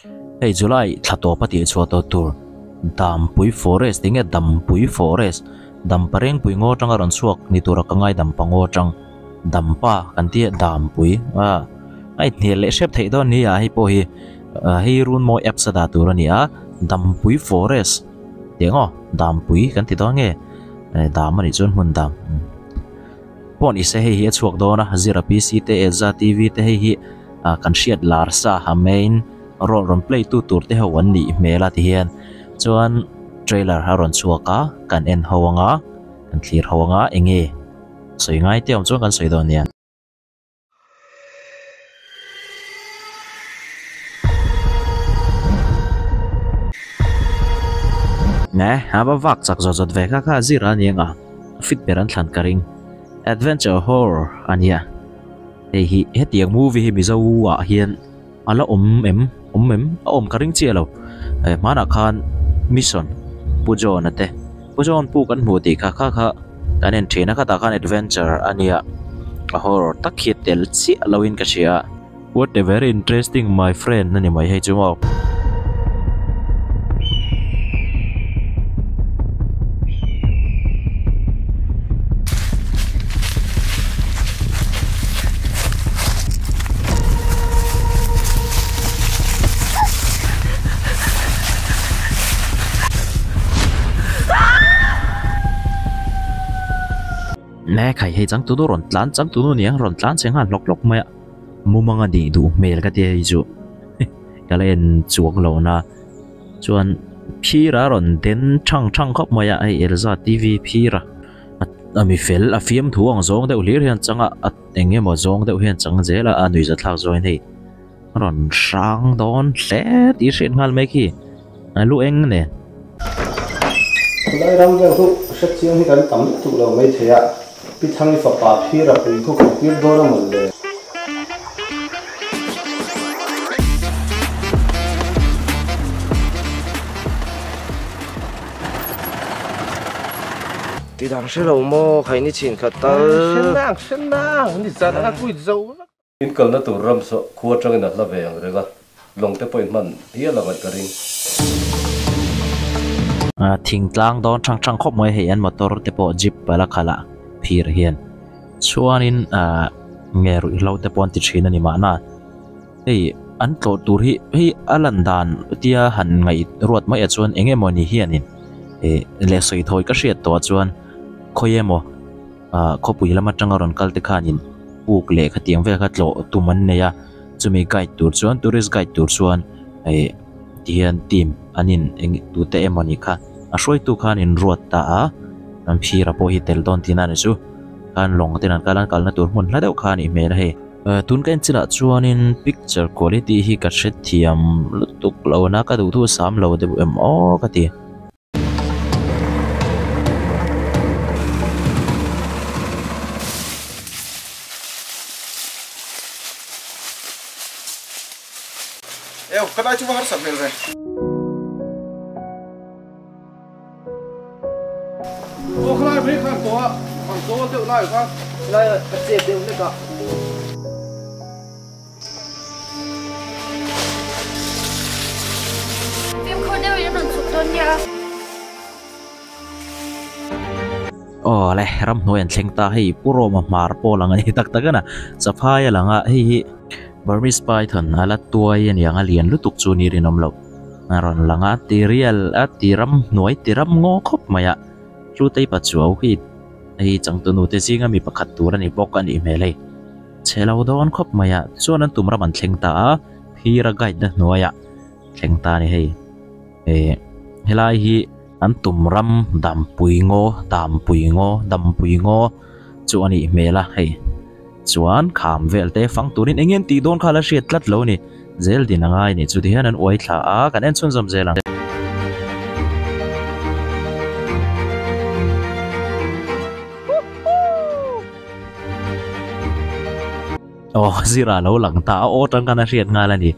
Hei July thla tawp a tih chhuah tawh tur Dampui Forest enge Dampui Forest Dampa Rengpui ngaw atanga rawn chhuak ni tura ka ngai Dampa ngaw atang Dampa kan tia Dampui a a inhnial leh hrep theih dawn ni a hei pawh hi hei Runmawi apps a dah tur a ni a Dampui Forest tih ang aw Dampui kan ti dawn nge dam a nih chuan hmun dam. Pawh ni se hei hi a chhuak dawn a, Zira PC te Elza TV te hei hi ah kan hriat lar sa a main role rawn play tu tur te ho an nih hmel a ti hian chuan trailer a rawn chhuak a kan en ho anga kan thlir ho anga enge sawi ngai te awm chuan kan sawi dawn nia. Ne a va vak chak zawt zawt ve kha kha zir a ni ang a fit ber an thlan ka ring adventure horror a nia hei hi hetiang movie hi mizo ah hian a la awm em awm em a awm ka ring chiah lo eh hmanah khan mission pu John a te Pu John puk an hmuh tih kha kha kha kan en thin a khatah khan adventure a nia a horror tak hi tel chiah lo in ka hria what a very interesting my friend a ni mai hei chu maw. Nge khai hei changtunu rawn tlan changtunu ni ang rawn tlan che nghal hlawk hlawk mai a mumang a nih duh hmel ka tia hei chu ka la en chuang lo na chuan phira rawn den thang thang khawp mai a hei Elza T_V phira a mi fel a fiamthu ang zawng deuh hlir hian chang a a eng emaw zawng deuh hian chang zel a a nuihza thlak zawngin hei. A rawn hrang dawn hle tih hriat nghal mai khi a lu eng nen. Khulai ram vel chu hre chiang hi kan tam lutuk lo mai thei a, Pi Thangi fapa phira pui khu kan tir dawn a mawn le. Ti dang hre lo maw khaini chhin khat tal. Hre nang hre nang ni zan a kuit zo vek. In kalna tur ram saw khua atangin a hla ve ang reng a, lawng te pawh in hman hial ang ka ring. Thingtlang dawn thang thang khawp mai hei an motor te pawh jeep a la khalh a phir hian chuanin ah nge ruihhlo te pawh an ti thin a ni mahna hei an tlawh tur hi hei a lan dan tia han ngaih ruat mai ah chuan eng emaw ni hianin ih leh sawi thawi ka hriat tawh ah chuan khawi emaw. ah khawpui lam atanga rawn kal te khanin puk leh khatiang vel kha tlawh tum an nei a chumi guide tur chuan tourist guide tur chuan ih tihian team an in eng tute emaw ni kha a hruaitu khan in ruat ta a an phira pawh hi tel dawn tihna a ni chu khan lawng ten an kal a an kalna tur hmun hla deuh kha a nih hmel a hei. Tun ka en chinah chuanin picture quality hi ka hrethiam lutuk lo na ka duh thu sam lo deuh em aw ka ti. Eo, ka dai chu va harsat hmel ve. Aw khalai mai khan tawh a, ang zawl deuh lai kha. Khalai a chet deuh hlek a. Fimkhur deuh in rawn chhuk dawn nia. Aw le ramhnuai an thleng ta hei Pu Roma hmar pawh lang a ni tak tak a na Chaphai a lang a hei hi Burmese python a la tuai a niang a lian lutuk chu ni rinawm loh a rawn lang a ti rial a ti ramhnuai ti ram ngaw khawp mai a Hlutei Pachuau hi hei changtunu te zinga mi pakhat tur a ni bawk a nih hmel hei. Chhe lo dawn khawp mai a, chuan an tum ram an thleng ta a, phira guide na hnuaiah thleng ta a ni hei. Ehh helai hi an tum ram dampui ngaw dampui ngaw dampui ngaw chu a nih hmel a hei. Chuan kham vel te fang turin eng nge an tih dawn kha la hriat tlat lo a ni. Zel din a ngai a nih chu tihian an uai thla a, kan en chhunzawm zel ang. Aw zira lo lang ta a aw tang khan a hriat nghal a ni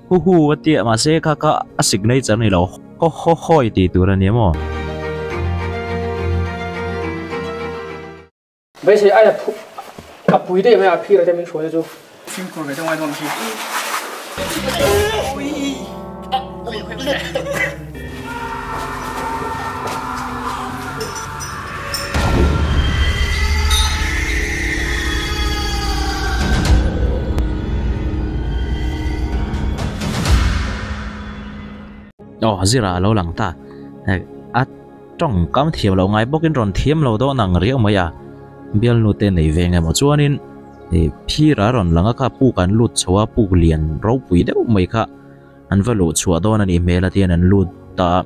hu hu a tia mahse kha kha a signature a ni lo haw haw hawi tih tur a ni maw. Beisei aia phu a pui daih mai a phir te min hruai te chu. Fimkhur ve deuh ngai dawn khi. Lutuk. Aw zira a lo lang ta a tawngkam thiam loh ngai bawkin rawn thiam lo dawn ang riau mai a bialnu te nei ve nge maw chuanin ih phira rawn lang a kha puk an lut chho a puk lian ropui deuh mai kha. An va luh chhuah dawn a nih hmel a tihian an lut ta a,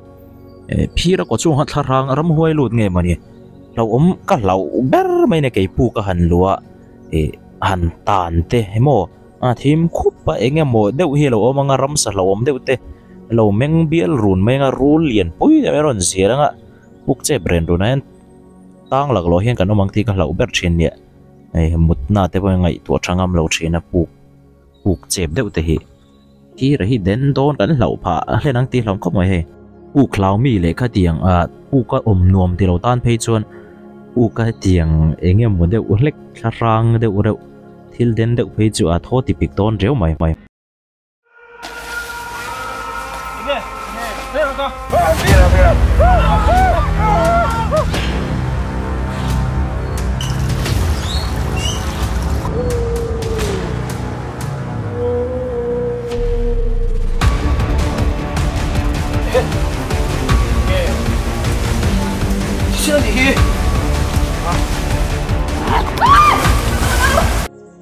eh phir a kaw chungah thlarang ramhuai lut nge mawni hlauhawm ka hlauh ber mai a ni kei puk a han luh a eh han tan te emaw a thim khup a eng emaw deuh hi a lo awm ang a ramsa hlauhawm deuh te a lo meng bial run mai ang a rul lian pui deuh mai a rawn zial ang a puk chep ren run ah hian tang laklawh hian kan awm ang tih ka hlauh ber thin nia hei mutna te pawh hi ngaihtuah tha ngam lo thin a puk. Puk chep deuh te hi thir hi den dawn kan hlauh phah a hlen ang tih hlauh khawp mai hei. Puk hlau mi leh khatiang ah puk a awm nuam ti lo tan phei chuan puk a hetiang eng emaw deuh hlek thla hrang deuh reuh thil den deuh phei chu a thaw ti pik dawn riau mai mai.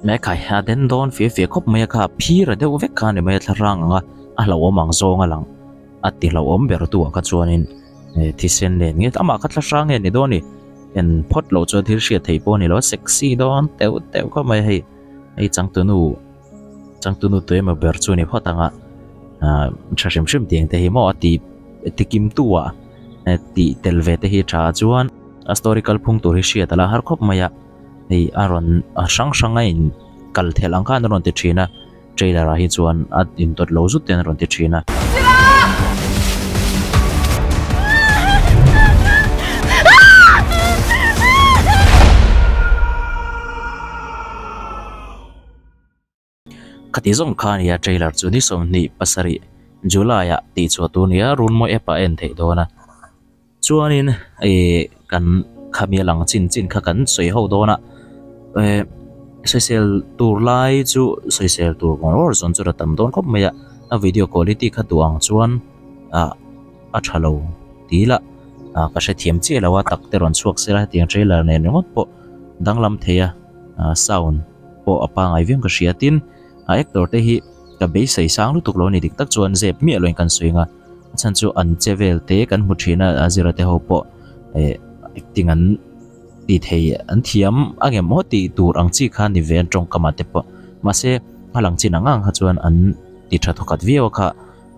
Mekhai a den dawn fia fia khawp mai a kha phir a deuh vek kha a ni mai a thlarang ang a a hlauhawm ang zawng a lang a ti hlauhawm ber tu ah kha chuanin thisen nen nge amah kha thlahrang nge ni dawn ni en phawt loh chuan thil hriat theih pawh a ni lo a sexy dawn teuh teuh khawp mai a hei hei changtunu changtunu tu emaw ber chu a ni phawt ang a ah tha hrim hrim tih ang te hi maw a ti ti kim tu ah tih tel ve te hi a tha chuan a story kalphung tur hi hriat a la har khawp mai a hei a rawn a hrang hrang a in kal thelh ang khan a rawn ti thin a. Trailer ah hi chuan a indawt lo zut ten a rawn ti thin a. Khati zawng kha ania trailer chu ni 27 July ah tih chhuah tur nia Runmawi app ah a en theih dawn a. Chuanin ih kan khami a lang chin chin kha kan sawi ho dawn a eh sawisel tur lai chu sawisel tur ngawr ngawr zawn chu a tam dawn khawp mai a a video quality kha duh ang chuan ah a tha lo ti ila ah ka hrethiam chiah lo a tak te rawn chhuak sela hetiang trailer nen ringawt pawh danglam thei a ah sound pawh a pangai viau ka hria tin a actor te hi ka beisei sang lutuk lo a ni dik tak chuan zep miah loin kan sawi ang a. A chhan chu an che vel te kan hmu thin a a zira te ho pawh eh acting an ti thei an thiam a ngem maw tih tur ang chi kha ni ve an tawngkam ah te pawh mahse a lang chin ang ang kha chuan an ti tha thawkhat viau a kha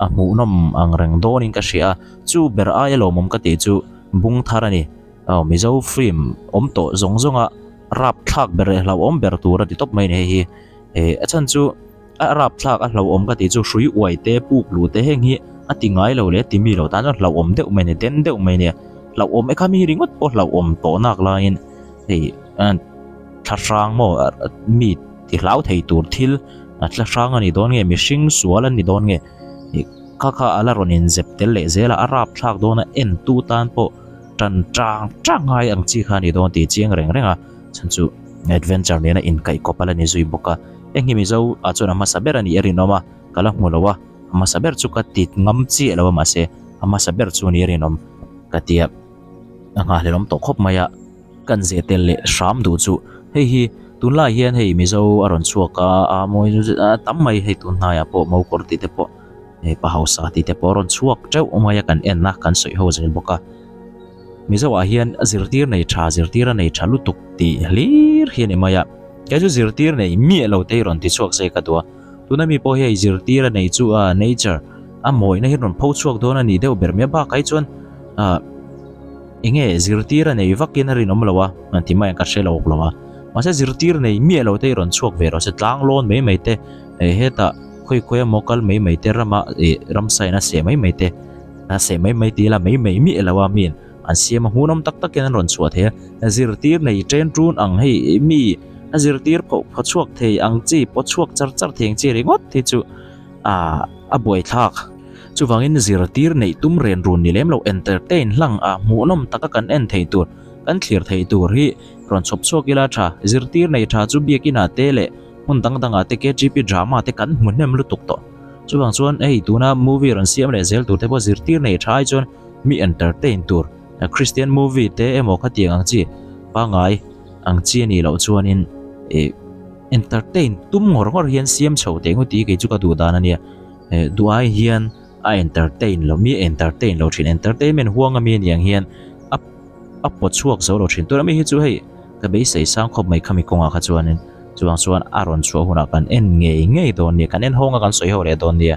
a hmuhnawm ang reng dawnin ka hria a chu ber aia lawmawm ka tih chu bung thar a ni aw mizo film awm tawh zawng zawng a rapthlak ber leh hlauhawm ber tur a ti tawp mai a ni hei hi eh a chhan chu. A rapthlak a hlauhawm ka tih chu hrui uai te puk luh te heng hi a ti ngai lo leh a ti mi lo tan chuan hlauhawm deuh mai a ni den deuh mai a nia hlauhawm e kha mi ringawt pawh hlauhawm tawh nak laiin hei thlahrang maw mi ti hlau thei tur thil a thlahrang a ni dawn nge mihring sual a ni dawn nge ih kha kha a la rawn inzep tel leh zel a a rapthlak dawn a en tu tan pawh tan tang tang ngai ang chi kha a ni dawn tih chiang reng reng a chhan chu adventure nena inkaihkawp a la ni zui bawk a. Eng hi Mizo ah chuan a hmasa ber a nih a rinawm a, ka la hmu lo a, a hmasa ber chu ka ti ngam chiah lo a mahse a hmasa ber chu a nih a rinawm ka ti a, a nghahhlelawm tawh khawp mai a, kan zeh tel leh hram duh chu hei hi tunlai hian hei Mizo a rawn chhuak a, a mawi a tam mai hei tun hnaiah pawh Mokawr tih te pawh hei pa hausa tih te pawh a rawn chhuak teuh mai a kan en a kan sawi ho zel bawk a, Mizo ah hian zirtir nei tha zirtir a nei tha lutuk tih hlir hi a ni mai a. Kei chu zirtir nei miah lo te hi rawn ti chhuak se ka duh a, tuna mi pawh hi hei zirtir a nei chu a nature a mawihna hi rawn pho chhuak dawn a nih deuh ber mai a bakah hi chuan ah eng nge zirtir a nei vakin a rinawm lo a an ti mai ang ka hre lo lo a mahse zirtir nei miah lo te hi rawn chhuak ve rawh se tlang lawn mai mai te eh hetah khawi khawi emaw kal mai mai te rama ih ramsa in a seh mai mai te a seh mai mai tih ila mai mai miah lo a mi An siam a hmuhnawm tak takin an rawn chhuah thei a, zirtir nei chen ṭun ang hei mi a zirtir pawh phaw chhuak thei ang chi, paw chhuak char char thei ang chi ringawt hi chu aah a buaithlak. Chuvangin zirtir neih tum ren run ni lem lo entertain hlang a hmuhnawm taka kan en thei tur, kan thlir thei tur hi rawn chhawp chhuak ila tha. Zirtir nei tha chu biakinah te leh hmun dang dangah te KGP drama te kan hmu hnem lutuk tawh. Chuvang chuan hei tuna movie rawn siam leh zel tur te pawh zirtir nei tha ai chuan mi entertain tur Christian movie te emaw khatiang ang chi pangai ang chi a nih loh chuanin ih entertain tum ngawr ngawr hian siam chho teh ngawt tih hi kei chu ka duh dan a nia. Eh duai hian a entertain lo mi entertain lo thin entertainment huang ami aniang hian a a pawt chhuak zo lo thin tuna mi hi chu hei ka beisei sang khawp mai khami kawngah kha chuanin chuvang chuan a rawn chhuah hunah kan en ngei ngei dawn nia kan en hawnga kan sawi ho leh dawn nia.